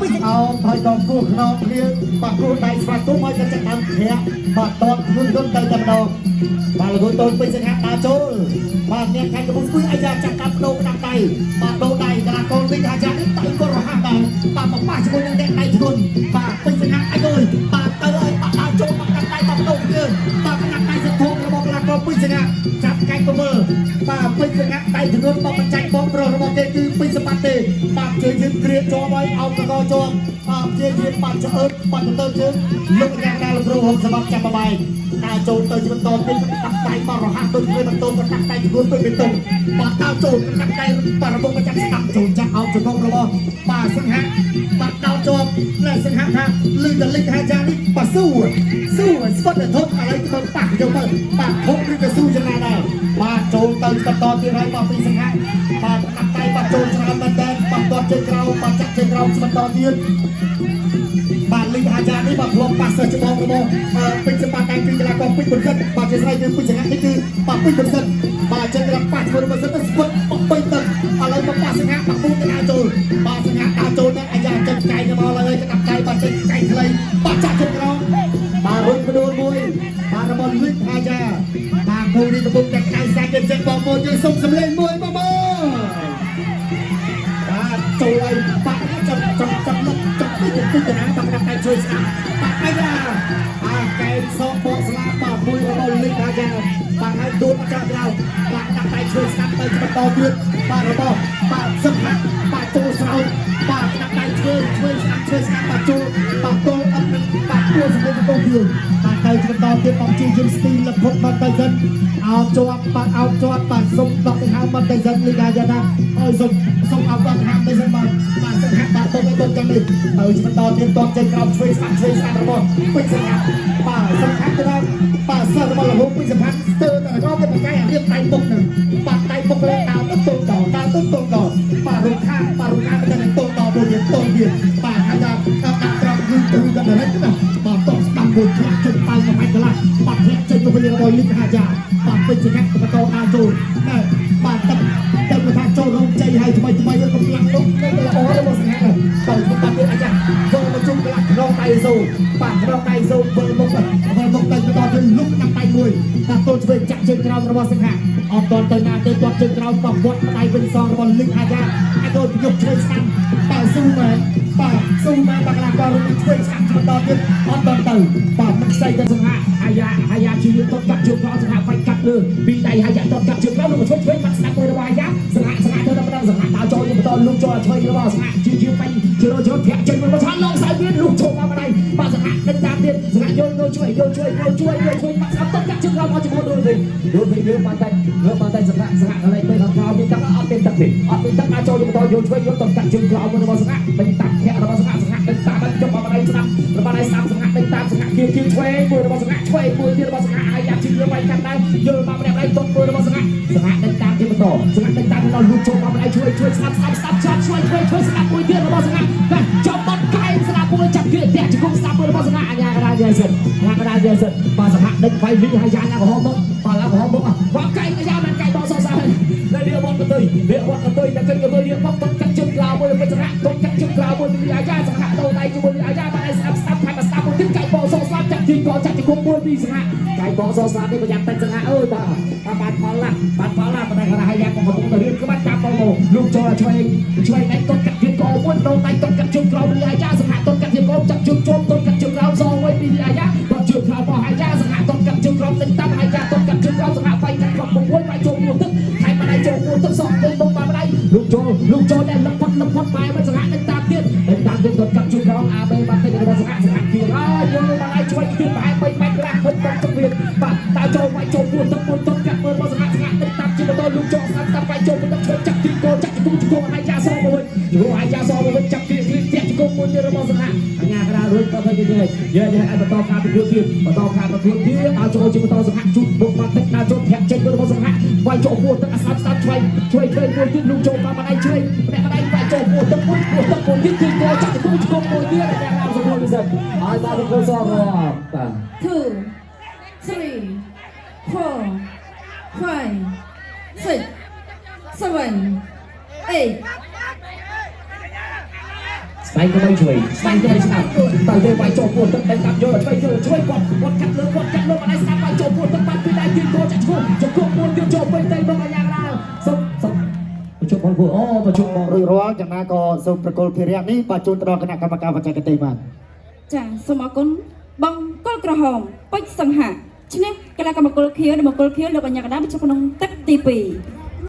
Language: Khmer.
ពេញ អោមហើយក៏គោះខ្នងគ្នាបាទគោះដៃស្វាគមន៍ឲ្យក៏ចាប់ដើមធាក់បាទតតខ្លួនខ្លួនទៅតែម្ដងបាទលោកតូនពេញសង្ហាដើរចូលបាទអ្នកខេត្តកំពង់ស្ពឺអាយ៉ាចាក់កាប់ដោក្តាប់ដៃបាទដោដៃកលាករវិញអាយ៉ានេះដៃគាត់រហ័សដែរបាទមកប៉ះជាមួយនឹងអ្នកដៃធ្ងន់បាទពេញសង្ហាអាយយបាទទៅឲ្យបាទដើរចូលបាទកាត់ដៃបាទដោគ្នាបាទក្តាប់ដៃសន្ធងរបស់កលាករពេញសង្ហាចាប់កាច់ប្រមើបាទពេញសង្ហាដៃធ្ងន់មកបញ្ចាច់បងប្រុសរបស់គេគឺពេញសម្បត្តិទេបាទជើងយើងគ្រាជាប់ហើយអោបកកជាប់បាទព្យាយាមបាត់ឆ្អើតបាត់ទៅជើងលោកយ៉ាងណាលោកគ្រូហុំសម្បត្តិចាប់បបែកដើរចូលទៅជាបន្តទៀតកាប់ដៃបរហ័សដូចគ្នាបន្តក៏កាប់ដៃធ្ងន់ដូចបេតុងបាទដើរចូលកាប់ដៃបរមុខចាប់ស្ដាប់ចូលចាក់អោបជង្គង់របស់បាទសង្ហៈបាទដោជាប់และសង្ហៈថាលឺតលិចហាចានេះបាទស៊ូស៊ូស្វិតធំឥឡូវធ្វើប៉ះយកទៅបាទធំឬក៏ស៊ូយ៉ាងណាដែរបាទចូលទៅបន្តទៀតហើយបាទពីសង្ហៈបាទកាប់ដៃបាទចូលច្រើនមែនតើបាទតជើងក្រោមបាទចាក់ជើងក្រោមបន្តទៀត បាទលីអាចារ្យនេះបាទធ្លាប់ប៉ះសិស្សច្បងរបស់ពេញសម្បត្តិតែគឺកីឡាករពេញបុនសិនបាទជាស្រ័យគឺពេញសង្ហានេះគឺបាទពេញបុនសិនបាទចឹងកីឡាប៉ះជាមួយបុនសិនទៅស្ពុតបំពេញទឹកឥឡូវមកប៉ះសង្ហាបាក់ពូទៅដើរចូលបាទសង្ហាដើរចូលទៅអាចារ្យចិនកែងទៅមកឡើយក្តាប់កែងបាទចេញកែងខ្លីបាទចាក់ជើងក្រោមបាទរុញបដួលមួយបាទរបស់លីអាចារ្យបាទគូនេះកំពុងតែកែងសាច់ទៀតចឹងបងប្អូនយើងសុំសម្លេងមួយបងប្អូន បាទចូលឲ្យបាក់ចំចំចំលុកចំតិចតិចណាបាក់ដាក់តែជួយស្ដាប់បាក់អាយ៉ាអាកែងសក់បកស្លាបាក់មួយរបស់លីអាយ៉ាបាក់ឲ្យដួលមកចាប់ក្រៅបាក់ដាក់តែជួយស្ដាប់ទៅបន្តទៀតបាទរបស់បាទសឹកហាក់បាទចូលស្រោចបាទដាក់តែជួយជួយស្ដាប់ជួយស្ដាប់បាទចូលបាទទល់អត់នឹងបាទពួរសម្លេងទៅទៀតបាទទៅបន្តទៀតបងជីយឹមស្ទីលភុតបាទទៅសិនអោបជាប់បាទអោបជាប់បាទសុំដកដង្ហើមបាទទៅសិនលីអាយ៉ាថាឲ្យសុំ សូមអបអរហាមទៅសិនបាទបាទសង្ហាបាទទៅទៅចាំនេះហើយបន្តទៀតតចេញក្រោមឆ្វេងស្ដាំឆ្វេងស្ដាំរបស់ពេជ្រសង្ហាបាទសង្ហាទៅដល់បាទសិស្សរបស់លហូពេជ្រសង្ហាស្ទើរតែក៏គេបកាយរៀបដៃពុកនឹងបាទដៃពុកលើដើរទៅទល់ដល់ដើរទៅទល់ដល់បាទរំខានបាទរំខានទៅទល់ដល់មួយទៀតទល់ទៀតបាទហើយដល់ដាក់ត្រង់យឺទៅដល់រិចណាបាទតស្ដាំមួយខ្លះចេញប៉ៅមួយម៉ែត្រកន្លះបាទធ្លាក់ចេញទៅវិញរបស់លីកហាយ៉ាបាទពេជ្រសង្ហាបន្តដើរចូលណែបាទទឹកទៅថាចូលរោងជ័យហើយថ្មីថ្មីកម្លាំងនោះនៅល្អរបស់សង្ហាទៅបន្តទៀតអាចារ្យចូលមកជុំកន្លះខ្នងដៃសូបាទខ្នងដៃសូវិលមុខវិលមុខទៅបន្តទៅលុកដាក់ដៃមួយបាទទល់ឆ្វេងចាក់ជើងក្រោមរបស់សង្ហាអត់តទៅណាទេទាត់ជើងក្រោមបវត្តដៃវិញសងរបស់លីកអាចារ្យអាចទៅយកឆ្វេងស្ដាំបាទស៊ូមែនបាទស៊ូមែនបាទកន្លះក៏រុំឆ្វេងស្ដាំបន្តទៀតអត់តទៅបាទមិនស្អីទៅ សង្ហាអាយ៉ាអាយ៉ាជាយើងតបកាត់ជើងក្រោមសង្ហាបាច់កាត់លើពីដៃអាយ៉ាតបកាត់ជើងក្រោមលោកឆ្វេងឆ្វេងបាត់ស្ដាប់មួយរបស់អាយ៉ាសង្ហាសង្ហាទៅដល់បន្តសង្ហាដើរចូលបន្តលុកចូលឆ្វេងរបស់សង្ហាជាជាបាញ់ជារជធាក់ចេញមកឆានឡងសៅទៀតលុកចូលមកម្ដាយបាទសង្ហាដេញតាមទៀតសង្ហាយល់យល់ឆ្វេងយល់ឆ្វេងយល់ជួយយល់ឆ្វេងបាត់ស្ដាប់តបកាត់ជើងក្រោមអត់ជាមួយដូចវិញដូចវិញយើងបានតែយើងបានតែសង្ហាសង្ហាកន្លែងទៅខាងក្រោមមានទឹកអត់មានទឹកទេអត់មានទឹកដើរចូលបន្តយល់ឆ្វេងយល់តបកាត់ជើងក្រោមរបស់សង្ហាដេញតាមធាក់របស់សង្ហាសង្ហាដេញតាមចុះមកម្ដាយស្ដាប់របស់ដៃស្ដាប់សង្ហាដេញតាមសង្ហាគៀគៀឆ្វេងមួយរបស់សង្ហាឆ្វេងមួយទៀតរបស់សង្ហាអាយ៉ាជាយើងបាញ់កាត់ដែរយល់មកម្នាក់ដៃតបមួយរបស់សង្ហាសង្ហាដេញតាមទៀតបន្តសង្ហាដេញតាមដល់លូកចូលមកម្ដាយជួយជួយស្ដាប់ស្ដាប់ស្ដាប់ចាប់ឆ្វេងឆ្វេងឆ្វេងស្ដាប់មួយទៀតរបស់សង្ហាបាទចំបាត់កែងស្ដាប់មួយចាប់គៀតាក់ជង្គង់ស្ដាប់មួយរបស់សង្ហាអាញាកដាយសិនអាញាកដាយសិនបាទសង្ហាដេញវាយលីហើយយ៉ាឡើងក្រហមមកបាទឡើងក្រហមមកបាទកែងយ៉ាបានកែងបោសសហើយដែលវាវត្តកតុយវាវត្តកតុយតែកិនកតុយវាបុកតកាត់ជើងក្រៅមួយពេញសង្ហាតកាត់ជើងក្រៅមួយពីអាយ៉ាសង្ហាដោដៃជាមួយអាយ៉ាបាទឯស្ដាប់ស្ដាប់ថែមស្ដាប់មួយទៀតកែងបោសស្លាប់ចាប់ទីកចាប់ជង្គង់មួយពីសង្ហាកែងបោសស្លាប់នេះប្រយ័ត្នតិចសង្ហាអើយបាទបានផលណាស់បានផលណាស់ប៉ុន្តែគាត់ឲ្យយ៉ាក៏កំពុងតែរៀបក្បាច់តាមបងមកលោកចូលឆ្វេងឆ្វេងដៃតកាត់ជើងកមួយដោដៃតកាត់ជើងក្រោមពីអាយ៉ាសង្ហាតកាត់ជើងកចាប់ជើងជាប់តកាត់ជើងក្រោមសងមួយពីអាយ៉ាតជើងក្រោមមកអាយ៉ាសង្ហាតកាត់ជើងក្រោមតិចតាមអាយ៉ាតកាត់ជើងក្រោមសង្ហាវាយកាត់ក្រោមមួយវាយចូលមួយទឹកថែមម្ដាយចូលមួយទឹកសងទៅមកម្ដាយលោកចូលលោកចូលតែលឹកផុតលឹកផុតបែរមកសង្ហាតិចតាមទៀតតិចតាមទៀតតកាត់ជើងក្រោមអាបេបាត់តិចរបស់សង្ហាសង្ហាគៀហើយយល់ម្ដាយជួយទៀតប្រហែល3ម៉ែត្រខ្លះហិតទៅទឹកវាបាទតើចូលវាយចូលមួយទឹកមួយទឹកកាត់មើលរបស់សង្ហាសង្ហាតិចតាមជាបន្តលោកចូលស្ដាប់ស្ដាប់វាយចូលមួយទឹកជួយចាប់ទីកោចាប់ជង្គង់ជង្គង់អាយ៉ាសងមកវិញជង្គង់អាយ៉ាសងមកវិញចាប់ទីគ្លីតាក់ជង្គង់មួយទៀតរបស់សង្ហាអញ្ញាកដារួចក៏ទៅគេយយឲ្យបន្តការប្រកួតទៀតបន្តការប្រកួតទៀតដល់ចូលជាបន្តសង្ហាជុំបុកមកតិចដល់ចូលធាក់ចេញរបស់សង្ហាវាយចូលពោះទឹកអាស្ដាប់ស្ដាប់ឆ្វេងឆ្វេងឆ្វេងមួយទៀតលូកចូលមកម្ដាយឆ្វេងម្នាក់ម្ដាយវាយចូលពោះទឹកមួយពោះទឹកមួយទៀតទីកោចាប់ជង្គង់ជង្គង់មួយទៀតអាញាឡើងសម្រួលពិសេសហើយបាទលោកសងបាទ 2 3 4 5 6 7 8 ស្បែកក្បីឆ្វេងស្បែកក្បីស្ដាំតើទេវាយចូលពួនទឹកដេញតាមយកឆ្វេងយកឆ្វេងគាត់គាត់កាត់លើគាត់កាត់លើម្ដាយស្ដាំវាយចូលពួនទឹកបាត់ពីដៃទីកោចាក់ឈ្មោះជង្គង់ពួនយកចូលពេញទៅមកអាយ៉ាកដាលសុំសុំបញ្ជុំបងគូអូបញ្ជុំបង រួចរាល់យ៉ាងណាក៏សូមប្រគល់ភារៈនេះបាទជូនទៅដល់គណៈកម្មការបច្ចេកទេសបាទ ចាសូមអរគុណបង្គោលក្រហមពេជ្រសង្ហាឈ្នះកីឡាករមង្គលខៀវនិងមង្គលខៀវលោកអញ្ញាកដាបញ្ចុះក្នុងទឹកទី2។